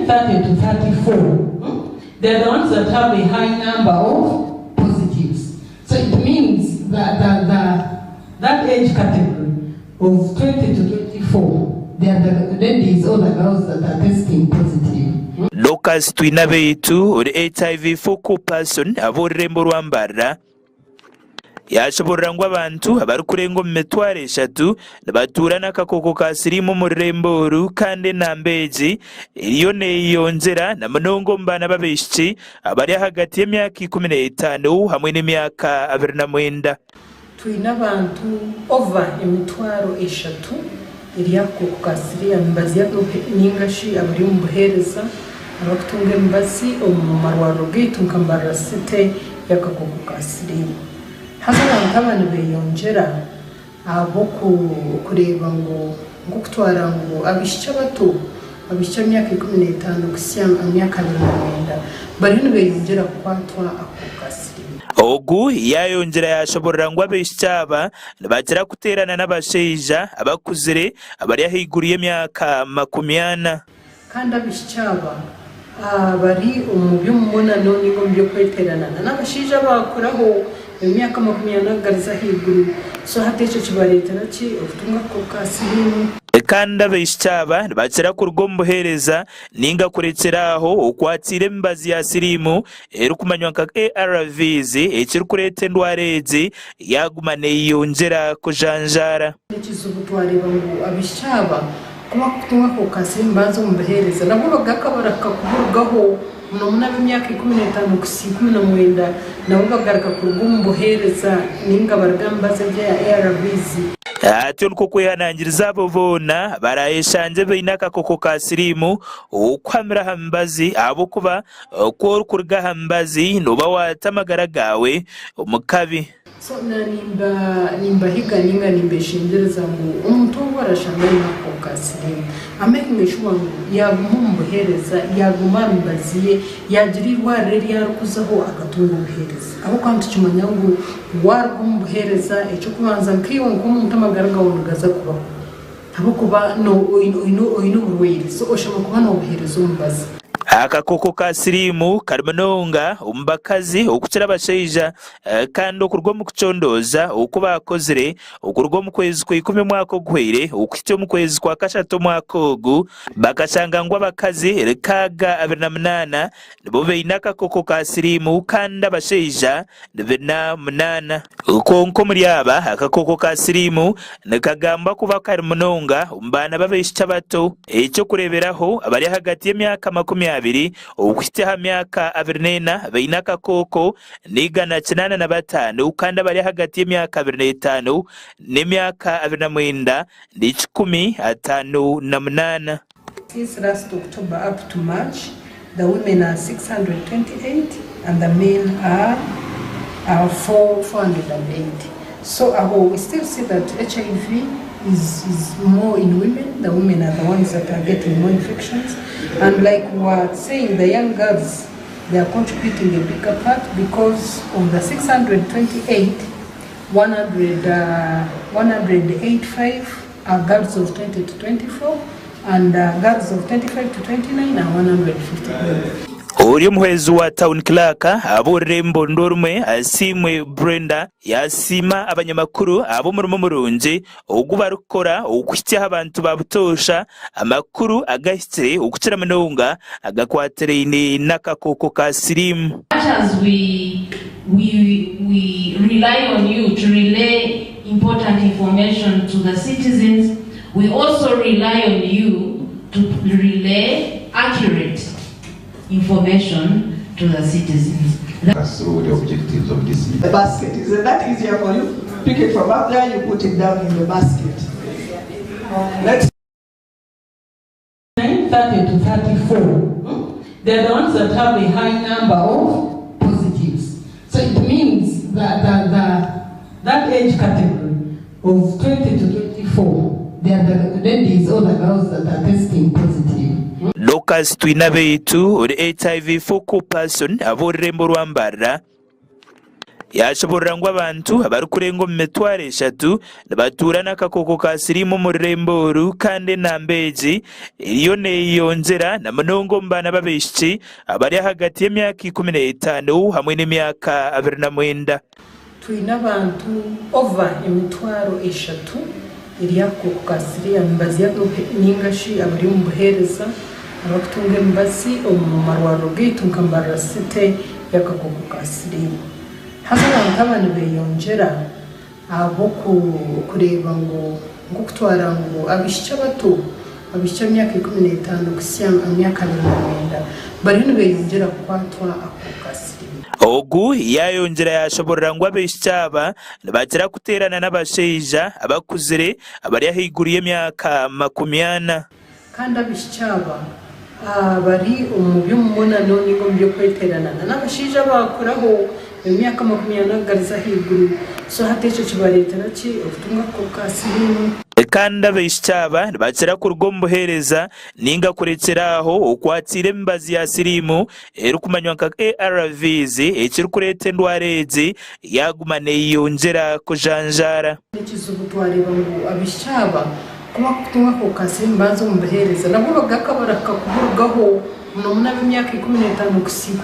30 to 34, they are the ones that have a high number of positives. So it means that the, the, that age category of 20 to 24, they are the ladies or the girls that are testing positive. Dorcas Twinabeitu ori HIV focal person ab'orurembo rwa Mbarara Yaashoboorora ngu abantu abarikurenga omu mitwaro eshatu nibatuura n'akakooko ka siriimu omu rurembo oru kandi enamba egi eriyo neeyeyongyera na munonga omu baana b'abaishiki abari ahagati y'emyaka 15 hamwe n'emyaka 29. Twine abantu over emitwaro eshatu eri akakooko ka siriimu ninga shi abari omu buheereza abarikutunga emibazi omu marwariro gaitu nka Mbarara City y'akakooko ka siriimu. Haza abantu aba nibeyongyera ahabw'okureeba ngu nk'okutwara ngu abaishiki abato, abaishiki ab'emyaka 15 kuhitsya aha myaka 29 bariyo nibeyongyera kukwatwa akakooko ka siriimu. Ogu yaayongyera yaashoborora ngu abaishiki aba nibakira kuteerana n'abashaija abakuzire abari ahaiguru y'emyaka 40. Kandi abaishiki aba abari omu by'omubonano nainga omu by'okweteerana n'abashaija abaakuraho emyaka 40 kugariza ahaiguru. So hati ekyo kibareetera ki? Okutunga akakooko ka siriimu. Kandi abaishiki aba nibakira kuruga omu buheereza nainga kurekyera aho okwakiira emibazi ya siriimu erikumanywa nka ARVs ekirikureeta endwara egi yaaguma neeyeyongyera kujanjaara. Ekizibu twareeba ngu abaishiki aba Ku bakutunga ako kasirimu baaza omu buheereza, nabwo bagaruka barahuka kuburugaho. Munomuno ab'emyaka 15 kuhitsya 19 nabo bagaruka kuruga omu buheereza nainga baruga aha mibazi egyo eya ARVs. Atyo nikwo kwehanangiriza abo boona abarayeshangye baine akakooko ka siriimu okuhamira aha mibazi ahabw'okuba ku orikuruga aha mibazi nooba waata amagara gaawe omu kabi. So na nimba nimbahiga ninga nimbeshengyereza ngu omuntu ou arashanga aine akakooko ka siriimu amakinge shuwa ngu yaguma omu buheereza, yaguma aha mibazi ye, yagira eirwariro eri arikuzaho akatunga obuheereza. Ahabw'okuba nitukimanya ngu waruga omu buheereza eky'okubanza nkaiwe nk'omuntu amagara gaawe nigaza kubaho ahabw'okuba oine oburwaire so oshemereire kuba nobuheereza omubazi. Akakooko ka siriimu kari munonga omu bakazi okukira abashaija. Kandi okuruga omu kucondooza oku baakozire okuruga omu kwezi kwa ikumi omwaka oguhweire okuhitsya omu kwezi kwa kashatu omwaka ogu, bakashanga ngu abakazi 628 nibo baine akakooko ka siriimu kandi abashaija ni 48. Kwonka omuri aba, akakooko ka siriimu nikagambwa kuba kari munonga omu baana b'abaishiki abato. Eky'okureeberaho, abari ahagati y'emyaka 20 okuhitsya aha myaka 24 baine akakooko Ni 805 kandi abari ahagati y'emyaka 25 n'emyaka 29 ni 158. Since last October up to March, the women are 628 and the men are are 408. So aho we still see that HIV is, is more in women, the women are the ones that are getting more infections and like we were saying the young girls They are contributing a bigger part because of the 628, 100, 185 are girls of 20 to 24 and girls of 25 to 29 are 158. Ori omuhwezi wa Town Clerk ahabw'orurembo nirwo rumwe Asiimwe Brenda yasiima abanyamakuru ahabw'omurimo murungi ogu barikukora okuhitsya aha bantu ba butoosha amakuru agahikire okukira munonga agakwatiraine n'akakooko ka siriimu. Much as we we we rely on you to relay important information to the citizens, we also rely on you to relay accurate information to the citizens. Us through the objectives of this meeting. The basket. Isn't that easier for you? Pick it from up there, you put it down in the basket. Let's 30 to 34. They're the ones that have a high number of positives. So it means that the, the, that age category of 20 to 24, they are the ladies or the girls that are testing positive. Dorcas Twinabeitu ori HIV focal person ab'orurembo rwa Mbarara. Yaashoboorora ngu abantu abarikurenga omu mitwaro eshatu nibatuura n'akakooko ka siriimu omu rurembo oru kandi enamba egi eriyo neeyeyongyera na munonga omu baana b'abaishiki abari ahagati y'emyaka 15 hamwe n'emyaka 29. Twine abantu over emitwaro eshatu eri aha kakooko ka siriimu nibaza ninga shi abari omu buheereza abarikutunga emibazi omu marwariro gaitu nka Mbarara City y'akakooko ka siriimu. Haza abantu aba nibeyongyera ahabw'okureeba ngu nk'okutwara ngu abaishiki abato, abaishiki ab'emyaka 15 kuhitsya aha myaka 29 bariyo nibeyongyera kukwatwa akakooko ka siriimu. Ogu yaayongyera yaashoborora ngu abaishiki aba nibakira kuteerana n'abashaija abakuzire abari ahaiguru y'emyaka 40. Kandi abaishiki aba bari omu by'omubonano ninga omu by'okweteerana n'abashaija abaakuraho emyaka 40 kugariza ahaiguru. So hati ekyo kibareetera ki? Okutunga akakooko ka siriimu. Kandi abaishiki aba nibakira kuruga omu buheereza ninga kurekyera aho okwakiira emibazi ya siriimu erikumanywa nka ARVs ekirikureeta endwara egi yaaguma neeyeyongyera kujanjaara. N'ekizibu twareeba ngu abaishiki aba ku bakutunga akakooko ka siriimu baaza omu buheereza nabwo bagaruka barahika kuburugaho munomuno ab'emyaka 15 kuhitsya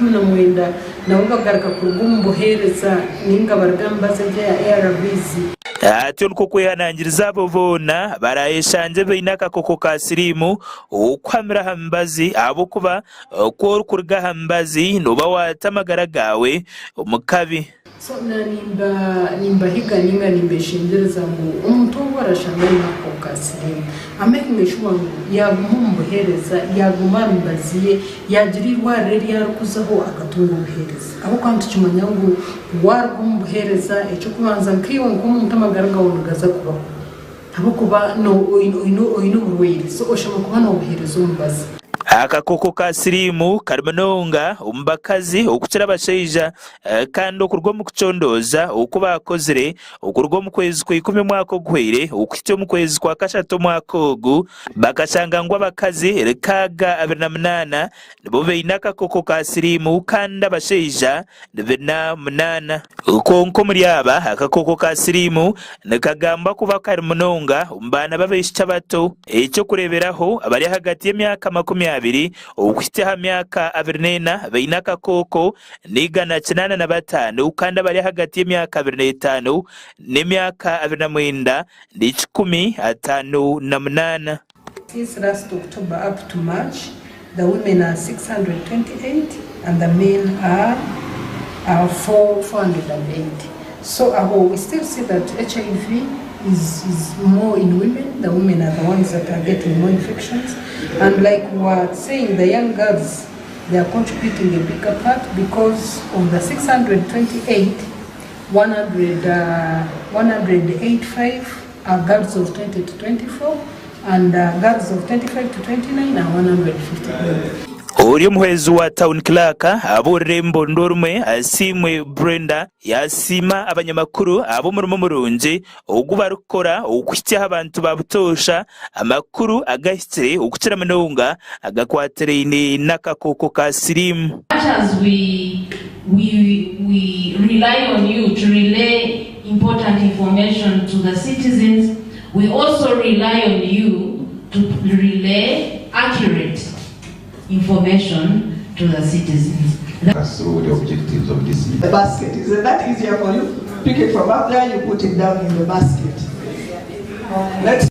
19 nabo bagaruka kuruga omu buheereza ninga baruga aha mibazi egi eya ARVs. Atyo nikwo kwehanangiriza abo boona abarayeshangye baine akakooko ka siriimu okuhamira aha mibazi ahabw'okuba Ku orikuruga aha mibazi, nooba waata amagara gaawe omu kabi. So na nimba nimbahiga ninga nimbeshengyereza ngu omuntu ou orashanga aine akakooko ka siriimu amakinge shuwa ngu yaguma omu buheereza, yaguma aha mibazi ye, yagira eirwariro eri arikuzaho akatunga obuheereza. Ahabw'okuba nitukimanya ngu waruga omu buheereza eky'okubanza nkaiwe nk'omuntu amagara gaawe nigaza kubaho ahabw'okuba oine oburwaire so oshemereire kuba nobuheereza omubazi. Akakooko ka siriimu kari munonga omu bakazi okukira abashaija kandi okuruga omu kucondooza oku baakozire okuruga omu kwezi kwa ikumi omwaka oguhweire okuhitsya omu kwezi kwa kashatu omwaka ogu bakashanga ngu abakazi 628 nibo baine akakooko ka siriimu kandi abashaija ni 48. Kwonka omuri aba, akakooko ka siriimu nikagambwa kuba kari munonga omu baana b'abaishiki abato. Eky'okureeberaho, abari ahagati y'emyaka 20 okuhitsya aha myaka 24 baine akakooko ni 805 kandi abari ahagati y'emyaka 25 n'emyaka 29 ni 158. Since last October up to March, the women are 628 and the men are 480. So aho we still see that HIV is more in women. The women are the ones that are getting more infections. And like we were saying, the young girls, they are contributing a bigger part because of the 628, 185 are girls of 20 to 24 and girls of 25 to 29 are 158. Ori omuhwezi wa Town Clerk ahabw'orurembo nirwo rumwe Asiimwe Brenda yasiima abanyamakuru ahabw'omurimo murungi ogu barikukora okuhitsya aha bantu ba butoosha amakuru agahikire okukira munonga agakwatiraine n'akakooko ka siriimu. Much as we we we rely on you to relay important information to the citizens, we also rely on you to relay accurate information to the citizens. Us through the objectives of this meeting. The basket. Isn't that easier for you? Pick it from up there, you put it down in the basket. Let's